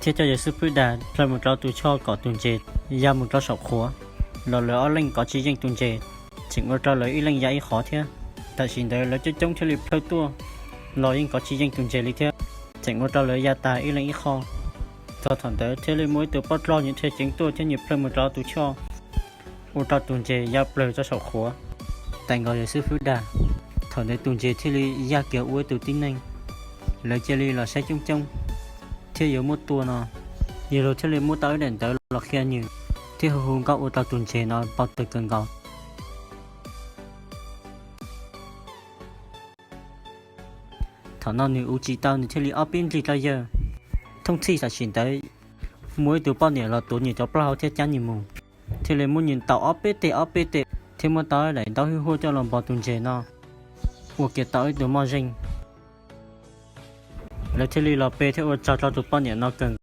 thiab coj Yawg Xwb Fwb Dag plhaw mus rau tus choj kom tus ntses ya mus rau saum qhuav, los lawv ob leeg kov tsis yeej tus ntses, tseem ua rau lawv ib leeg ya ib qhov thiab. Tam sim ntawd lawv coob coob thiaj li plhaw tuaj, los yeej kov tsis yeej tus ntses li thiab, tseem ua rau lawv ya tas ib leeg ib qho. Txog thaum ntawd thiaj li muaj ib tug poj dlog nyias dhia ceev tuaj thiab nyias plhaw mus rau tus choj, ua rau tus ntses ya plaws rau saum qhuav, tais nkaus Yawg Xwb Fwb Dag. Thaum ntawd tus ntses thiaj li yaj kiag ua ib tug tib neeg. Lawv cia li los saib coob coob thiab yuav muab tua no, Yawg Laug thiaj li muab tau ib daim ntawv los qhia nws, thiab hu hu nkauj ua rau tus ntses no npau taws kawg nkaus. Thaum no nws ua tsis tau, nws thiaj li ob peb nrig rau yawg. Thooj txhij tam sim ntawd muaj ib tug poj niam los tuav nyias cov plaub hau thiab cab nyias mus, thiaj li muab nyias ntaus ob peb teg ob peb teg thiab muab tau daim ntaub hwj huaj coj los npog tus ntses no, ua kiag tau ib tug moj zeej. Lawv thiaj li los pe thiab ua tsaug rau tus poj niam no kawg.